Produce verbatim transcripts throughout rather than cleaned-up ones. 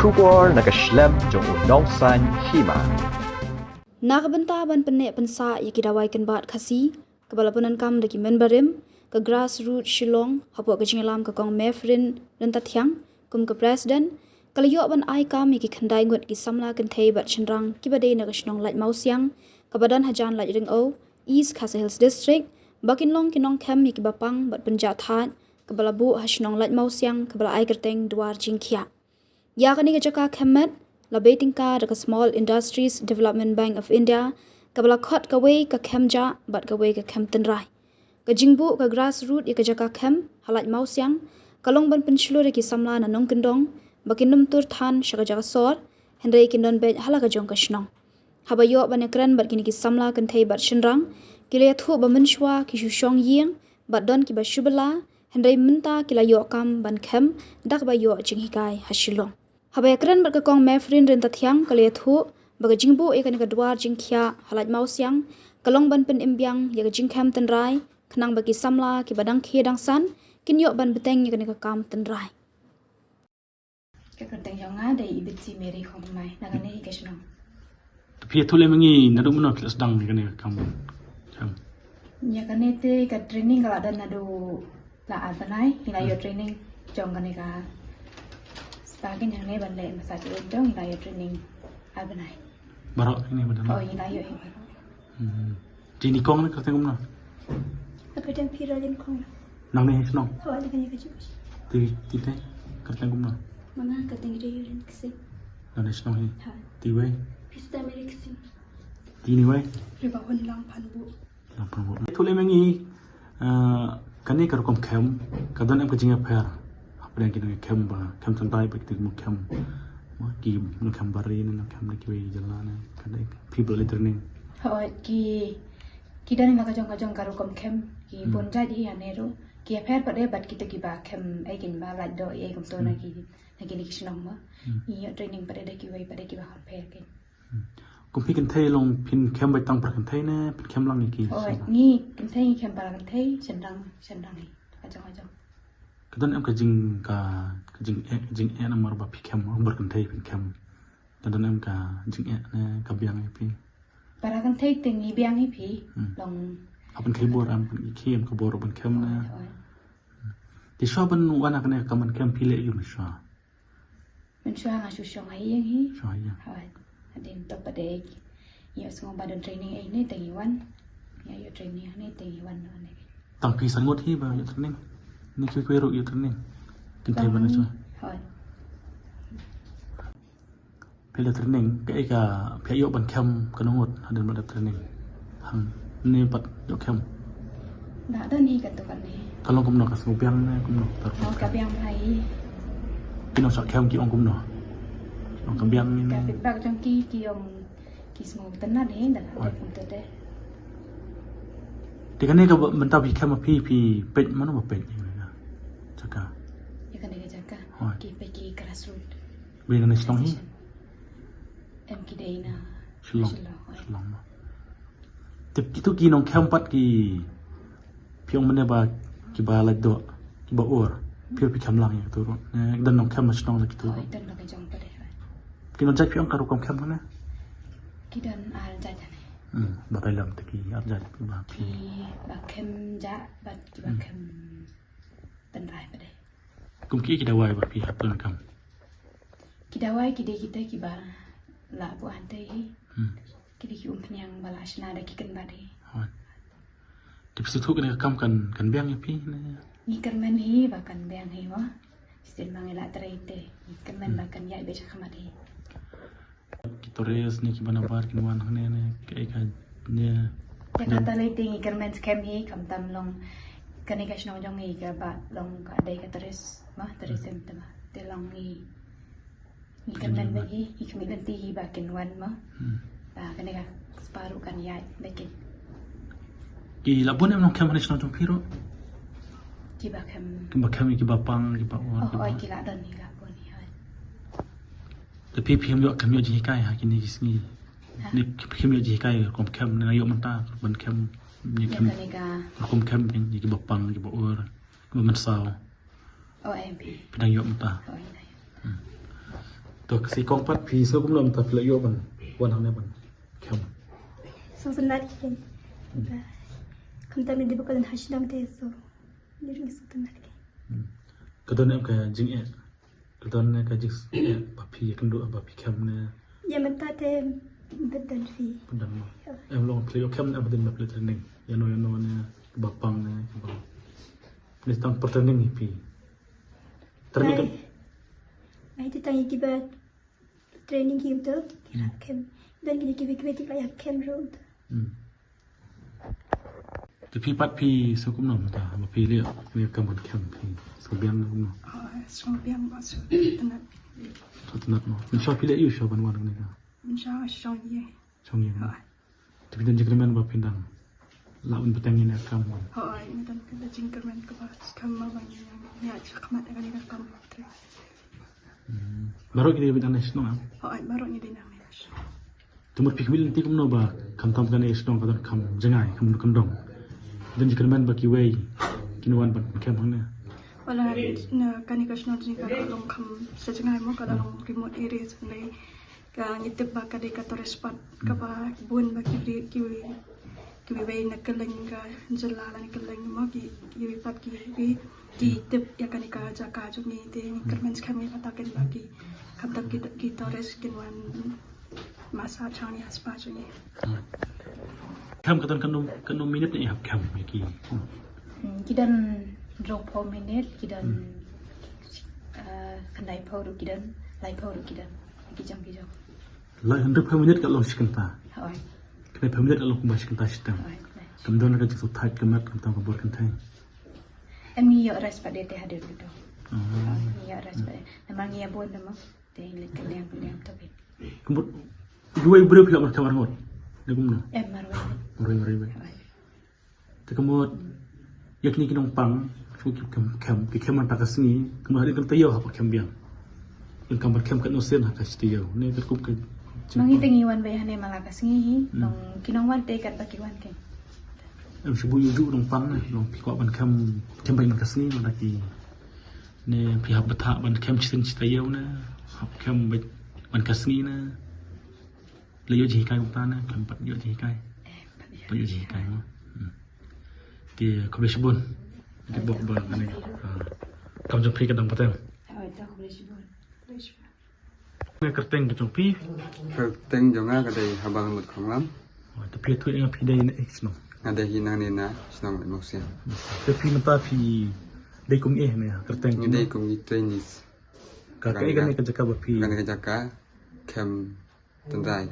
Khubor na ka shlem jong u nongsan hima. Na ka bynta ban pynneh pynsah ïa ki dawai kynbat Khasi, kaba la pyndonkam da ki member rim ka Grassroot Shillong, hapoh ka jingïalam ka Kong Mefrin Ryntathiang kum ka president, ka la ïoh ban ai kam ïa ki khyndai ngut ki samla kynthei bad shynrang kiba dei na ka shnong Laitmawsiang, kaba don hajan Laitringow, East Khasi Hills District, ba kin long ki nongkhem ïa kiba pang bad pynjah thait, kaba la buh ha shnong Laitmawsiang, kaba la ai kyrteng Dwar Jingkhiah. Ïa kane ka jaka khem met la bei tyngka da ka Small Industries Development Bank of India, kaba la khot kawei ka khem jah bad kawei ka khem tynrai. Ka jingbuh ka Grassroot ïa ka jaka khem ha Laitmawsiang ka long ban pynshlur ïa ki samla na nongkyndong ba kin ym tur than sha ka jaka sor, hynrei kin don beit ha la ka jong ka shnong. Haba ïoh ban ïakren bad kine ki samla kynthei bad shynrang, ki la ïathuh ba mynshuwa ki shu shong ïing bad don kiba shu bylla, hynrei mynta ki la ïoh kam ban khem da kaba ïoh jinghikai ha Shillong. Haba ïakren bad ka Kong Mefrin Ryntathiang, ka la ïathuh ba ka jingbuh ïa kane ka Dwar Jingkhiah ha Laitmawsiang ka long ban pynim biang ïa ka jingkhem tynrai, khnang ba ki samla kiba dang khie dang san kin ïoh ban bteng ïa kane ka kam tynrai. Ka kyrteng jong nga dei i Betsy Mary Khongmai, na kane hi ka shnong. Te phi ïathuh lem ïa ngi naduh mynno phi la sdang ïa kane ka kam? Ïa kane te ka training ka la don naduh la ar bnai, ngi la ïoh training jong kane ka spa, kin hangne ban leh massage jong, ngi la ïoh training ar bnai. Baroh hangne ba don? Oh, ngi la ïoh hi baroh. Hmm. Te ine i kong ne kyrteng kumno? Ka kyrteng Phi Ralin Khong. Nangne hi shnong? Hawa, nangne ka jong. Te, te te kyrteng kumno? Ma nga ka kyrteng Ralin Ksing. Nangne shnong hi? Ha. Te iwei? Phi Sita Mary Ksing. Te ine iwei? Riba Hun Lang Phan Bu. Lang Phan Bu. Ïathuh lem ïa ngi, eh, kane ka rukom khem ka don em ka jingïapher hapdeng kine ki khem ba khem tynrai bad kine ki khem ma ki nongkhem bari ne nongkhem na kiwei jylla ne, ka dei phi ba la leit training? Hooid, ki, ki don na ka jong ka jong ka rukom khem, ki bun jait hi hangne ruh. Ki ïapher pat de bad kito kiba khem, eh, kiba lait doh, eh, kumto na ki, na kine ki shnong ma. Ngi ïoh training pat de da kiwei pat de kiba hap pher ki. Hmm. Kum phi kynthei long phin khem beit tang para kynthei ne phin khem lang ïa ki? Oh, ngi kynthei ngi khem para kynthei, shynrang shynrang hi, ka jong ka jong. Ka don em ka jing, ka, ka jingeh, jingeh namar ba phi khem para kynthei phin khem? Ka don em ka jingeh ne ka biang ïa phi? Para kynthei te ngi biang hi phi. Hmm. Long. Hap ban khie bor, em pynkhie em ka bor ban khem ne? Oh, oh. Te shuwa ban wan ha kane ka kam ban khem phi leh aïu mynshuwa? Mynshuwa nga shu shong ha ïing hi. Shong ha ïing. Hooid. Hadien to pat de ngi ïohsngew ba don training hangne te ngi wan. Ngi ïoh training hangne te ngi wan hangne. Tang phi san ngut hi ba ïoh training? Ne kiwei kiwei ruh ïoh training? Kynthei ba na shuwa. Hooid. Phi la training, kaei ka phi ïoh ban khem kano ngut hadien ba la training? Hangne pat ïoh khem? Ba don hi kato kane. Ka long kumno, ka sngewbiang ne kumno? Oh, ka biang bha hi. Ki nongshah khem ki ong kumno? Ki ong ka biang ne? Ka feedback jong ki, ki ong ki sngewtynnat hi, da la dep kumto te. Te kane ka ba, mynta phi khem ma phi, phi peit mano ba peit ïa kane ka jaka? Ïa kane ka jaka. Hooid. Ki peit ki Grassroot. Ba nangne Shillong hi? Em ki dei na Shillong. Shillong, hooid. Shillong ma. Te kito ki nongkhem pat ki phi ong mynne ba kiba lait doh, kiba ur. Phi, phi khem lang ïa kito ruh? Ne don nongkhem na shnong la kito ruh? Hooid, don la ka jong pat de, hooid. Ki nongjait phi ong ka rukom khem kane? Ki don ar jait hangne. Hmm, batai lem te ki ar jait ba phi. Kiba khem jah bad kiba khem tynrai pat de. Kum kiei ki dawai ba phi hap pyndonkam? Ki dawai ki dei kita kiba la buh hangtei hi. Hmm. Ki dei ki umphniang ba la shna da ki kynbat hi. Hooid. Te phi sngewthuh kane ka kam kan, kan biang ïa phi ne? Ngi kyrmen hi ba kan biang hi mo. Shisien ma ngi la trei te ngi kyrmen ba kan ïaid beit sha khmat hi. Ki tourist ne kiba nabar kin wan hangne ne, kaei ka ne? Te kata lei te ngi kyrmen skhem hi, khamtam long kane ka shnong jong ngi kaba long ka dei ka tourist ma, tourism te ma. Te long ngi, ngi kyrmen beit hi, ngi khmih lynti hi ba kin wan ma. Hmm. Ba kane ka spa ruh kan ïaid beit kin. Ki la bun em nongkhem hangne shnong jong phi ruh? Kiba khem. Kiba khem, kiba pang, kiba ur. Oh, kiba oi, ki la don hi, la bun hi, oi. Te phi, phim ïoh, phim ïoh jinghikai ha kine ki sngi? Ha? Ne phim ïoh jinghikai rukom khem, ne ïoh mynta ban khem, ne khem, kane ka rukom khem, ne kiba pang, kiba ur, kiba mynsaw. Oh, em phi. Phi dang ïoh mynta. Oh, em. Hmm. To, ka si kong pat phi sngewbha kumno mynta phi la ïoh ban wan hangne ban khem? Sngewtynnat keiñ. Kumta mynta ba ka don ha shnong te, so ngi ruh ngi sngewtynnat keiñ. Hmm. Ka don em ka jingeh, ka don ne ka jingeh ba phi ïakynduh ba phi khem ne? Ïa mynta te bad don phi. Bad don mo. Em long phi la ïoh khem ne ba don ba phi la training? Ïano ïano ne ba pang ne ba ne tang per training hi phi? Training kan? Ai, ai, te tang ïa kiba training ki um tu, ki hap khem. Don kine kiba kiba tik la ïa khem ruh tu. Hmm. Te phi pat phi sngewbha kumno mynta ba phi leh ne kam ban khem, phi sngewbiang kumno? Ah, sngewbiang ba sngewtynnat. Sngewtynnat mo. Mynshuwa phi leh ïa u shuwa ban wan kane ka? Mynshuwa shong ïa. Shong ïa. Ah. Te phi don jingkyrmen ba phin dang lah ban bteng ïa kane ka kam? Hooid, nga don ka jingkyrmen kaba skhem ba ngan ïa, ïa, ïa shakhmat ïa kane ka kam. Hmm. Baroh ki dei ban ïa shnong em? Hooid, baroh ngi dei ban ïa shnong. Te mut phi kwah lynti kumno ba khamtam kane ka shnong ka don kham jngai, kham kyndong? Don jingkyrmen ba kiwei kin wan ban khem hangne? Wala na kane ka shnong jong ngi ka long kham sa jngai mo, ka long remote area, hynrei ka ngi tip ba ka dei ka tourist spot kaba bun ba ki briew, kiwei, kiwei na kylleng ka jylla lane kylleng mo, ki, kiwei pat ki briew ki tip ïa kane ka jaka jong ngi, te ngi kyrmen skhem ngi kata ken ba ki khamtam ki, ki tourist kin wan masa chang ïa spah jong ngi. Khem ka don katno, katno minit ne hap khem ïa ki? Hmm, ki don hynriewphew minit, ki don, hmm, eh, khyndaiphew ruh ki don, laiphew ruh ki don. Ki jong, ki jong. Lai hynriewphew minit ka long shi kynta. Hooid. Khyndaiphew minit ka long kumba shi kynta shiteng. Hooid. Kam don ka jingsngewthait ka met khamtam ka bor kynthei? Em, ngi ïoh rest pat de te hadien ruh. Oh. Ngi ïoh rest pat de. Namar ngi ïa bun namar. Te ngi leit kyndiang kyndiang to bit. Ka mut, uwei u briew phi lah ban khem arngut? Dei kumno? Em, marwei. Marwei, marwei. Hooid. Te ka mut, ïa kine ki nongpang, shu ki khem, khem, ki khem mynta ka sngi, ka mut hadien kata ïoh hap khem biang. Ïa ka ban khem katno sien ha ka shi taïew. Ne ka kup ka. Ma ngi te ngi wan beit hangne man la ka sngi hi, hmm, nong ki nongwan te katba ki wan keiñ. Em, shu buh ïa u juh nongpang ne, nong phi kwah ban khem, khem beit man ka sngi, man la ki. Ne phi hap bthah ban khem shisien shi taïew ne hap khem beit man ka sngi ne? La ïoh jinghikai kumta ne? Khlem pat ïoh jinghikai. Pat ïoh jinghikai mo. Hmm. Te khublei shibun. Te bok bok kane. Ah. Kam jong phi ka dang pateng. Khublei shibun. Khublei shibun. Nga kyrteng ka jong phi? Kyrteng jong nga ka dei Habalmut Khonglam. Oh, te phi ïathuh ïa nga phi dei na ei shnong? Nga dei hi nangne na shnong Mawsiang. Te phi mynta phi dei kum ei ne kyrteng? Nga dei kum ki trainees. Ka, ka ei kane ka jaka ba phi? Kane ka jaka khem tynrai,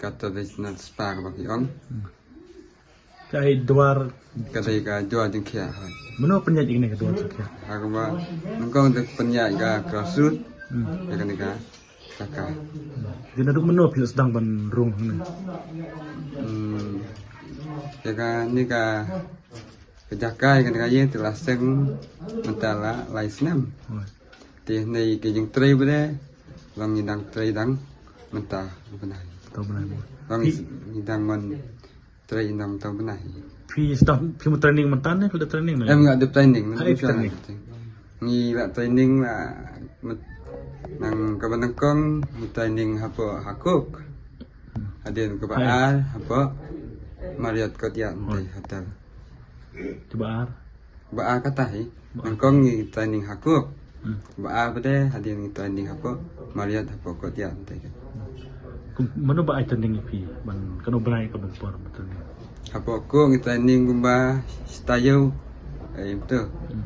ka traditional spa kaba ki ong. Hmm. Ka ei dwar. Ka dei ka dwar jingkhia, hooid. Mano pynïaid ïa kane ka dwar jingkhia? Ha kaba nyngkong te pynïaid ka grassroot. Hmm. Ïa kane ka jaka. Te naduh mano phi la sdang ban rung hangne? Hmm. Ïa kane ka, ka jaka, ïa kane ka ïing te la seng mynta la lai snem. Hooid. Te hangne ka jingtrei ba dei long ngi dang trei dang mynta u bnai. Mynta u bnai mo. Long ngi dang mon trei nang mynta u bnai. Phi sdang, phi mut training mynta ne, phi la training ne? Em, nga dep training. Ha ei phi training? Ngi la training la, nang kaba nyngkong ngi training hapoh Hakok. Hadien kaba ar hapoh Marriott Courtyard, hooid, hotel. Kaba ar? Kaba ar kata hi. Nyngkong ngi training Hakok. Hmm. Kaba ar pat de hadien ngi training hapoh Marriott hapoh Courtyard te. Kum, mano ba ai training ïa phi ban, kano bnai, kano por ba training? Hapoh Hakok ngi training kumba shi taïew. Ei, betul. Hmm.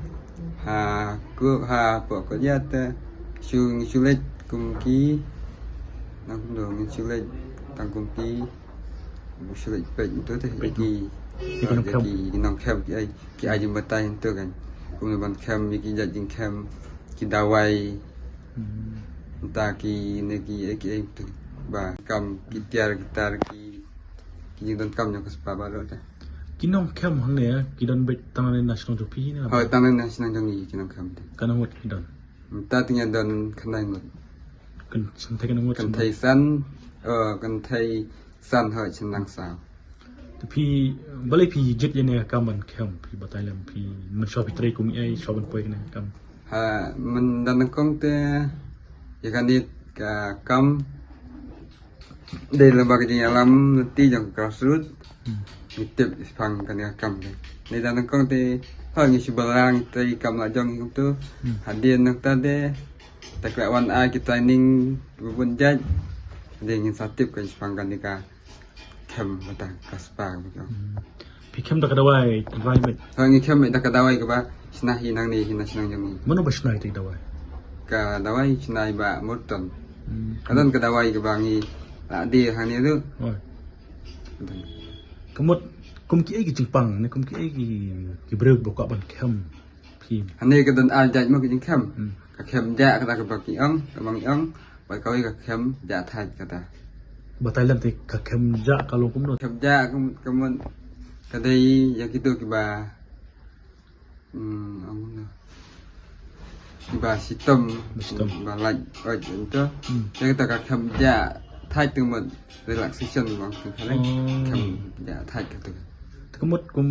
Hakok, hapoh Courtyard te shu, ngi shu leit kum ki, nang kumno, ngi shu leit tang kum ki, ngi shu leit peit to te, peit ki, ki nongkhem, ki nongkhem ki ai. Ki ai jingbatai hangto kan. Kumno ban khem, ïa ki jait jingkhem, ki dawai. Hmm. Mynta kine ki, eh, ki, eh, tu. Ba kam ki tiar, ki tar, ki, ki jingdonkam jong ka spah baroh te. Ki nongkhem hangne, eh, ki don beit tang lane na shnong jong phi ne? Hooid, tang lane na shnong jong ngi ki nongkhem te. Katno ngut ki don? Mynta te ngi don khyndai ngut. Kyn-, kynthei katno ngut? Kynthei san, eh, kynthei san, hooid, shynrang saw. Te phi, balei phi jied ïa kane ka kam ban khem, phi batai lem, phi mynshuwa phi trei kum ei, shuwa ban poi kane ka kam? Ha, mynta nyngkong te, ïa kane Ka kam dei lyngba ka jingïalam lynti jong ka grassroots. Hmm. Ngi tip shaphang kane ka kam. Ngi da nyngkong te, ha, ngi shu bala ngi trei kam la jong ngi kumtu. Hmm. Hadien nangta te, te khlem wan ai ki training bun jait. Dei ngin sa tip ka shaphang kane ka kem bad ka spa bad ka. Hmm. Phi kem da ka dawai, dawai met. Ha, ngi kem met da ka dawai kaba shna hi nangne hi na shnong jong ngi. Mano ba shna ïa ka dawai? Ka dawai shna ïa i Bah Murton. Hmm. Ka don ka dawai kaba ngi la die hangne ruh. Oh. Don. Ka mut kum kiei ki jingpang ne kum kiei ki, ki briew ba kwah ban kem phi? Hangne ka don ar jait mo ki jingkem. Hmm. Ka kem jah kata kaba ki ong, kaba ngi ong. Bad kawei ka kem jah thait kata. Batai lem te ka kem jah ka long kumno? Kem jah ka mut, ka mut ka dei ïa kito kiba, hmm, ong kumno, kiba shitom, shitom, ba lait oit ynto. Hmm. Ïa kata ka kem jah thait te ka mut relaxation bang tu khaleng. Oh. Kem jah thait kata. Te ka mut kum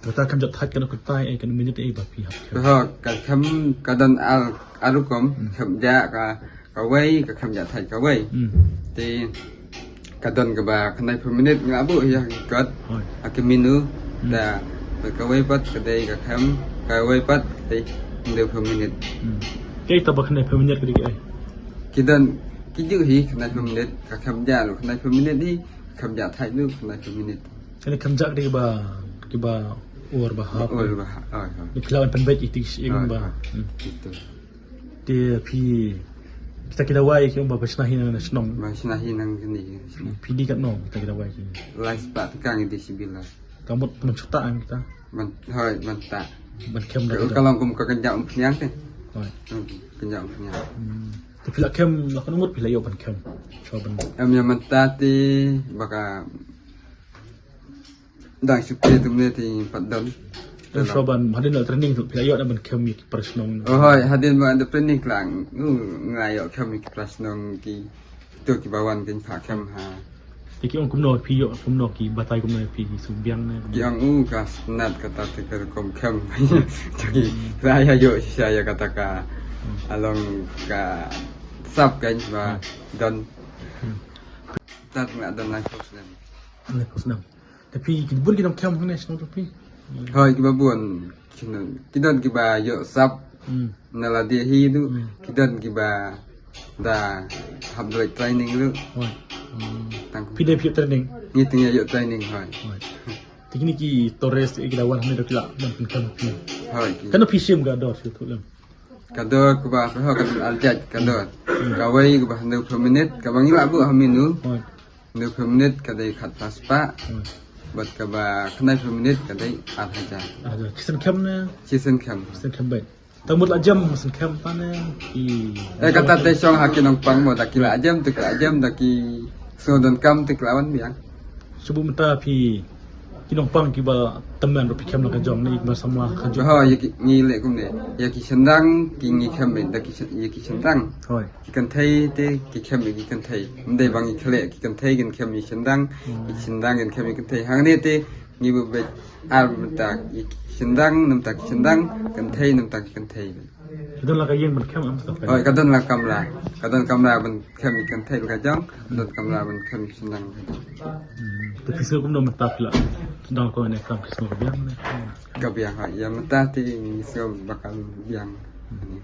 kata kem jah thait kano kynta ei, kano minit ei ba phi hap kem? Ka, ka kem ka don ar, ar rukom. Hmm. Kem jah ka, kawei, ka kem jah thait kawei. Hmm. Te ka don kaba khyndai phew minit nga buh ïa ki kot. Hooid. Ha ka menu. Hmm. Da, bad kawei pat ka dei ka kem, kawei pat ka dei hynriew phew minit. Hmm. Kaei kata ba khyndai phew minit ka dei kaei? Ki don kijuh hi khyndai phew minit, ka kem jah ruh khyndai phew minit hi, ka kem jah thait ruh khyndai phew minit. Kane kem jah ka dei kiba, kiba ur ba hap. Ur ba hap, hooid, hooid. Ni phi lah ban pynbeit iti shi ing. Hooid, ba. Hooid. Hmm. Gitu. Te phi, kita ki dawai ki ong ba phi shna hi na shnong. Ba shna hi na kane. Phi die katno kita ki dawai ki? Lai spah tyngka ngi die shi bill. Ka mut pynshata ang kita. Ban, hooid, ban ta. Ban kem da ka, kita. Ka long kum ka kynjah umphniang te. Hooid. Hmm, kynjah umphniang. Hmm. Te phi la kem la katno ngut phi la ïoh ban kem? Shuwa ban. Em, ïa mynta te ba ka dang shu plie te mynne te pat don. Em, shuwa ban hadien la training te phi la ïoh ban kem ïa ki para shnong? Oh, hooid, hadien ba da training klang. U, nga ïoh kem ïa ki para shnong ki, to kiba wan kin phah kem ha. Te ki ong kumno, phi ïoh kumno, ki batai kumno ïa phi, ki shu biang ne? Ki ong u ka sngewtynnat kata te ka rukom kem. Te ki la ïa ïoh shisha ïa kata ka, hmm, along ka sap kan ba, hmm, don. Hmm. Tat nga don laiphew snem. Laiphew snem. Te phi ki bun ki nongkem hangne shnong jong phi? Hooid, kiba bun. Ki nong, ki don kiba ïoh sap. Hmm. Na lade hi ruh. Hmm. Ki don kiba da hap da leit training ruh. Hooid. Hmm. Tang phi dei phi ïoh training? Ngi te ngi ïoh training, hooid. Hooid. Te kine ki tourist ki la wan hangne da ki la ban pynkem phi? Hooid. Kano phi shim ka dor shu tu lem? Ka dor kaba, ka dor kaba arjat, ka dor. Hmm. Kawei kaba hynñiewphew minit, kaba ngi la buh ha menu. Hooid. Hynñiewphew minit ka dei khatphra spah. Hmm. Bad kaba khyndaiphew minit ka dei ar hajar. Ar hajar. Shisien kem ne? Shisien kem. Shisien kem beit. Tang mut la jem shisien kem tang ne ki. Eh, kata te shong ha ki nongpang mo, da ki la jem te ki la jem, da ki sngew donkam te ki la wan biang. Shu buh mynta phi ki nongpang kiba tymmen ruh phi kem la ka jong ne, kiba samla ka jong. Hooid, ïa ki, ngi leh kumne. Ïa ki shynrang ki ngi kem beit da ki shyn-, ïa ki shynrang. Hooid. Ki kynthei te ki kem ïa ki kynthei. Ym dei ba ngi khleh, ki kynthei kin kem ïa ki shynrang, hmm, ki shynrang kin kem ïa ki kynthei. Hangne te ngi buh beit ar mynta ïa ki shynrang, na mynta ki shynrang, kynthei na mynta ki kynthei. Ka don la ka ïing ban kem am? Hooid, ka don la kamra. Ka don kamra ban kem ïa ki kynthei la ka jong, ka don kamra ban kem ïa ki shynrang la ka jong. Hmm. Te phi sngew kumno mynta phi la sdang ko ne, kam ka sngew ka biang ne? Ka biang, hooid, ïa mynta te ngi sngew ba ka biang. Hmm.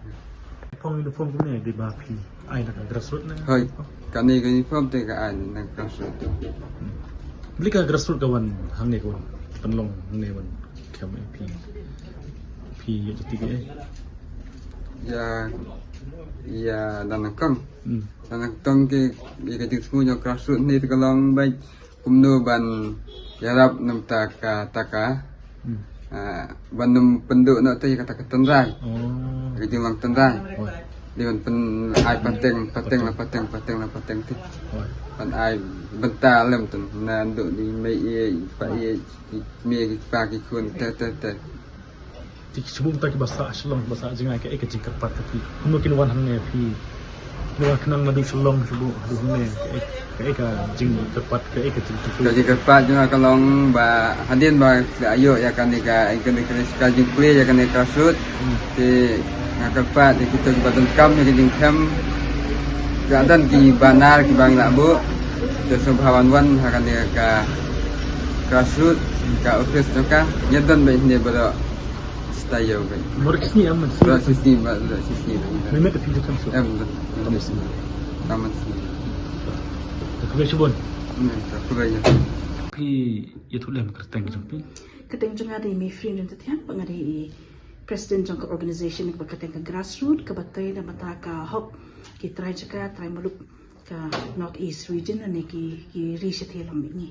Uniform, uniform kumne dei ba phi ai na ka grassroots ne? Hooid, kane ka uniform te ka ai na ka grassroots. Hmm. Balei ka grassroots ka wan hangne, ka wan pynlong hangne ban kem ïa phi? Phi ïa jati ki eh? Ïa, ïa da nyngkong. Hmm. Da nyngkong ki, ïa ka jingsngew jong grassroots ne te ka long beit kumno ban ïarap na bynta kata ka, hmm, ah, ban ym pynduh noh te ïa kata ka tynrai. Oh. Ka jinglong tynrai. Oh. Dei ban pyn-, ai pateng, pateng la pateng, pateng la pateng te. Oh. Ban ai bynta lem te. Naduh dei mei ïeit, pa ïeit, ki mei ki pa ki khun te te te. Te ki shu buh mynta kiba sah Shillong, kiba sah jngai, kaei ka jingkyrpad ka phi? Kumno kin wan hangne phi? Kin wan khnang naduh Shillong shu buh haduh hangne, kaei, kaei ka jingkyrpad, kaei ka jingkyrpad? Ka jingkyrpad jong nga ka long ba hadien ba la ïoh ïa kane ka, ïa kane ka, ka jingplie ïa kane ka grassroots. Hmm. Te nga kyrpad ïa kito kiba donkam ïa ka jingkem. Ka don ki banner kiba ngi la buh. Te sngewbha wan wan ha kane ka grassroots, ka office jong ka. Ïa don bad hynne baroh. Stay yow bad. Mor kisni am man. Baroh shisni, baroh shisni. Mehmet phi jot kam so. Em, baroh shisni. Taman shisni. Te khublei shibun. Em, te khublei ïa. Phi ïathuh lem kyrteng jong phi. Kyrteng jong nga dei Mifrin Ryntathiang, ba nga dei i president jong ka organization kaba kyrteng ka Grassroot, kaba trei na bynta ka hok ki trai jaka, trai muluk ka North East region, ne ki, ki ri shathie lam mihngi.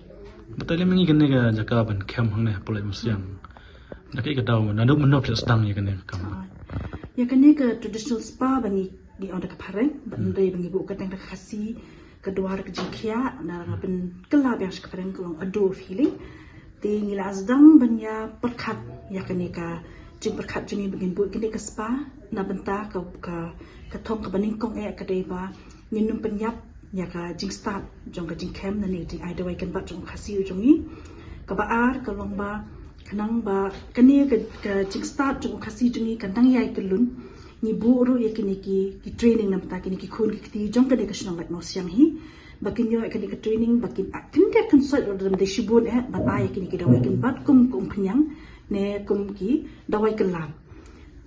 Batai lem mihngi kane ka jaka ban kem hangne ha Pulai Musiang. Da kaei ka daw, naduh mynno phi la sdang ïa kane ka kam? Ah, ïa kane ka traditional spa ba ngi, ngi ong da ka phareng, ba ngi dei ba ngi buh kyrteng da ka Khasi, ka dwar ka jingkhiah, na nga pynkylla biang sha ka phareng ka long a dove healing. Te ngi la sdang ban ïa pyrkhat ïa kane ka jingpyrkhat jong ngi ba ngin buh kane ka spa, na bynta ka, ka, ka thong kaba nyngkong eh ka dei ba ngin ym pynïap ïa ka jingstad jong ka jingkem, ne ka jingai dawai kynbat jong u Khasi u jong ngi. Kaba ar ka long ba khnang ba kane ka, ka jingstad jong u Khasi jong ngi kan dang ïai kyllun. Ngi buh ruh ïa kine ki, ki training na bynta kine ki khun ki kti jong kane ka shnong Laitmawsiang hi. Ba kin ïoh ïa kane ka training, ba kin, ah, kin dei kin soi ruh dam dei shibun eh, ban ai ïa kine ki dawai kynbat kum, kum umphniang, ne kum ki dawai kyllad.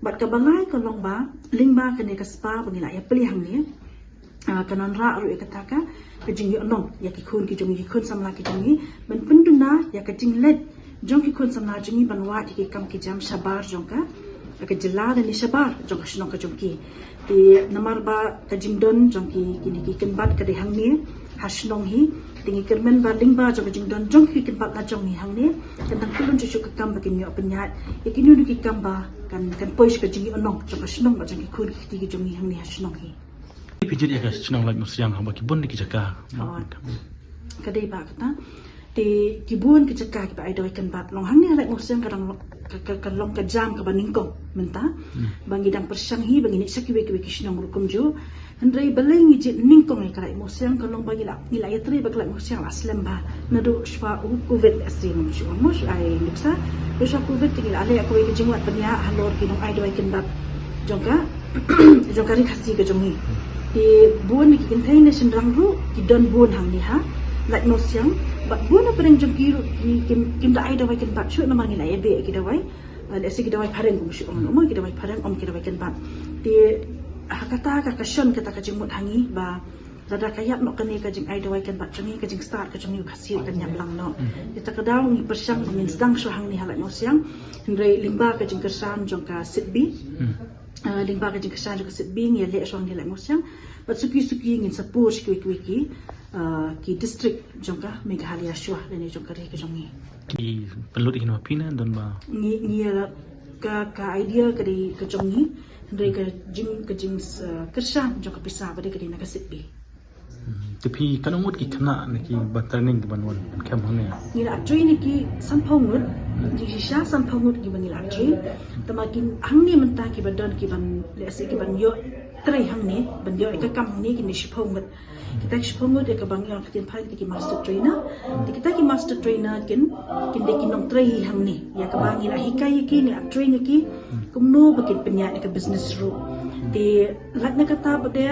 Bad kaba lai ka long ba, lyngba kane ka spa ba ngi la ïa plie hangne. Ah, kan wanrah ruh ïa kata ka, ka jingïohnong ïa ki khun ki jong ngi, ki khun samla ki jong ngi, ban pynduna ïa ka jingleit jong ki khun samla jong ngi ban wad ïa ki kam ki jam shabar jong ka, ka jylla lane shabar jong ka shnong ka jong ki. Te namar ba ka jingdon jong ki, kine ki kynbat ka dei hangne ha shnong hi. Te ngi kyrmen ba lyngba jong ka jingdon jong ki kynbat la jong ngi hangne, kan dang kyllun shuh shuh ka kam ba kin ïoh pynïaid ïa kino kino ki kam ba kan, kan poi sha ka jingïohnong jong ka shnong bad jong ki khun ki kti ki jong ngi hangne ha shnong hi. Phi jied ïa ka shnong Laitmawsiang haba ki bun ki jaka. Oh. Ka dei ba kata. Te ki bun ki jaka kiba ai dawai kynbat. Long hangne ha Laitmawsiang ka dang long, ka, ka, ka long ka jam kaba nyngkong mynta. Hmm. Ba ngi dang pyrshang hi, ba ngin ïa sha kiwei kiwei ki shnong ruh kumjuh. Hynrei balei ngi jied nyngkong ïa ka Laitmawsiang ka long ba ngi la, ngi la ïatrei ba ka Laitmawsiang la slem bha. Naduh shwa u Covid lehse ngam shu ong mo shu ai nuksa. Naduh shwa Covid te ngi la leh kawei ka jingwad pynïaid halor ki nongai dawai kynbat jong ka, jong ka ri Khasi ka jong ngi. Te bun na ki kynthei ne shynrang ruh ki don bun hangne ha Laitmawsiang. Bad bun na pdeng jong ki ruh ki, kim, kim da ai dawai kynbat shuh namar ngi la ïa beh ki dawai. Ah, lehse ki dawai phareng kum shu ong mo, ki dawai phareng, ym ki dawai kynbat. Te ha kata ka, ka shon kata ka jingmut ha ngi ba lada ka ïap noh kane ka jingai dawai kynbat jong ngi, ka jingstad ka jong ngi u Khasi kan ïap lang noh. Hmm. Te kata ka daw ngi pyrshang ngin sdang shuwa hangne ha Laitmawsiang. Hynrei lyngba ka jingkyrshan jong ka SIDBI. Hmm. Ah, lyngba ka jingkyrshan jong ka SIDBI ngi ïa leh shuwa hangne ha Laitmawsiang. Bad suki suki ngin sa pur sha kiwei kiwei ki, ah, ki district jong ka Meghalaya shuwa lane jong ka ri ka jong ngi. Ki pynlut ïa kine ma phi ne don ba? Ngi, ngi ïa la ka, ka idea ka dei ka jong ngi. Hynrei ka jing, ka jing, ah, kyrshan jong ka pisa ba dei ka dei na ka SIDBI. Hmm, te phi katno ngut ki khynnah ne kiba training kiban wan kem hangne? Ngi la train ïa ki sanphew ngut. Jingshisha sanphew ngut kiba ngi la train. Te ma ki hangne mynta kiba don kiban lehse kiban ïoh trei hangne, ban ïoh ïa ka kam hangne ki dei shiphew ngut. Kita ki shiphew ngut ïa kaba ngi ong ha ka ktien Phareng kita ki master trainer. Te kita ki master trainer kin, kin dei ki nongtrei hi hangne. Ïa kaba ngi la hikai ïa ki, ngi la train ïa ki. Kumno ba kin pynïaid ïa ka business ruh. Te lait na kata pat de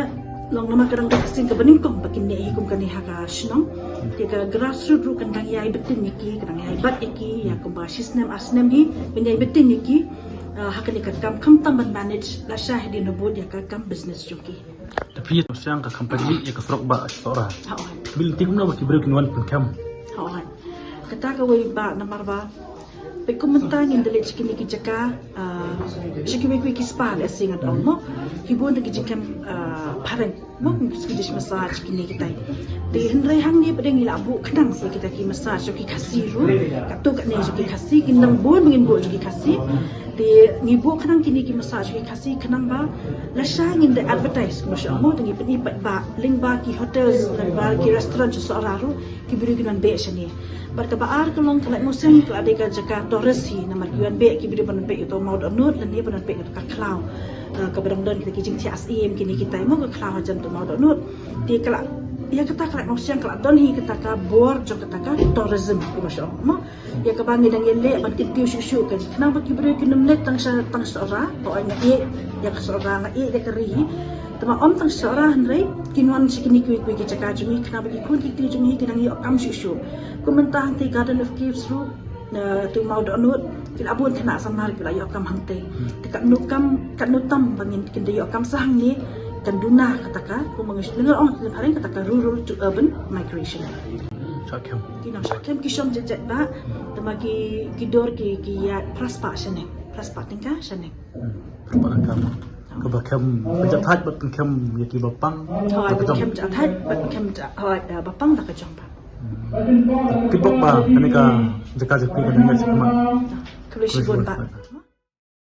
long namar ka dang dei ka sien kaba nyngkong ba kin neh hi kum kane ha ka shnong. Te ka Grassroot ruh kan dang ïai btin ïa ki, ka dang ïai bat ïa ki, ïa kumba shi snem ar snem hi, ban ïai btin ïa ki, ah, ha kane ka kam khamtam ban manage lashai hadien ba bud ïa ka kam business jong ki. Te phi ïa Mawsiang ka company ïa ka surok ba Sohra. Hooid. Phi lynti kumno ba ki briew kin wan pynkem? Hooid. Kata kawei ba namar ba peit kum mynta ngin da leit sha kine ki jaka, ah, sha kiwei kiwei ki spa lehse ngan ong mo. Ki bun da ki jingkem, ah, phareng mo, ki Swedish massage kine kitai. Te hynrei hangne pat de ngi la buh khnang ïa kita ki massage jong ki Khasi ruh. Katto katne jong ki Khasi, kin nang bun ba ngin buh jong ki Khasi. Te ngi buh khnang kine ki massage jong ki Khasi khnang ba lashai ngin da advertise kumba shu ong mo, te ngi pyni paidbah lyngba ki hotels, lyngba ki restaurant sha Sohra ruh. Ki briew ki wan beh shane. Bad kaba ar ka long ka Laitmawsiang ka la dei ka jaka tourist hi namar ki wan beh ki briew ban peit ïa uto u maw dohnud lane ban peit ïa uto ka khlaw. Eh, kaba dang don kita ki jingthiah syiem kine kitai mo, ka khlaw hajan uto u maw dohnud. Te ka la, ïa kata ka Laitmawsiang ka la don hi kata ka bor jong kata ka tourism kumba shu ong mo. Ïa kaba ngi dang ïaleh ban kyntiew shuh shuh ka jingkynmaw ba ki briew kin ym leit tang sha, tang Sohra, ba oi nga ïeit ïa ka Sohra, nga ïeit ïa ka ri hi. Te ma ym tang Sohra hynrei kin wan sha kine kiwei kiwei ki jaka jong ngi, khnang ba ki khun ki kti jong ngi ki dang ïoh kam shuh shuh. Kum mynta hangtei Garden of Caves ruh, na tu Mawdohnud, ki la bun khynnah samar ki la ïoh kam hangtei. Te katno kam, katno tam ba ngin kin da ïoh kam sa hangne, kan duna kata ka, kum ba ngi shu lyngngoh ong ki phareng kata ka rural to urban migration. Shah khem. Ki nang shah khem, ki shong jet jet ba, te ma ki, ki dor ki, ki ïaid phra spah shaneng, phra spah tyngka shaneng. Hmm. Phra spah tyngka. Kaba khem, ba jat thait bad khem ïa kiba pang. Hooid, ba khem jat thait bad khem jat, hooid, eh, ba pang da ka jong ba. Hmm. Kitbok ba kane ka jaka jong phi ka dang ïaid sha khmat. Khublei shibun ba.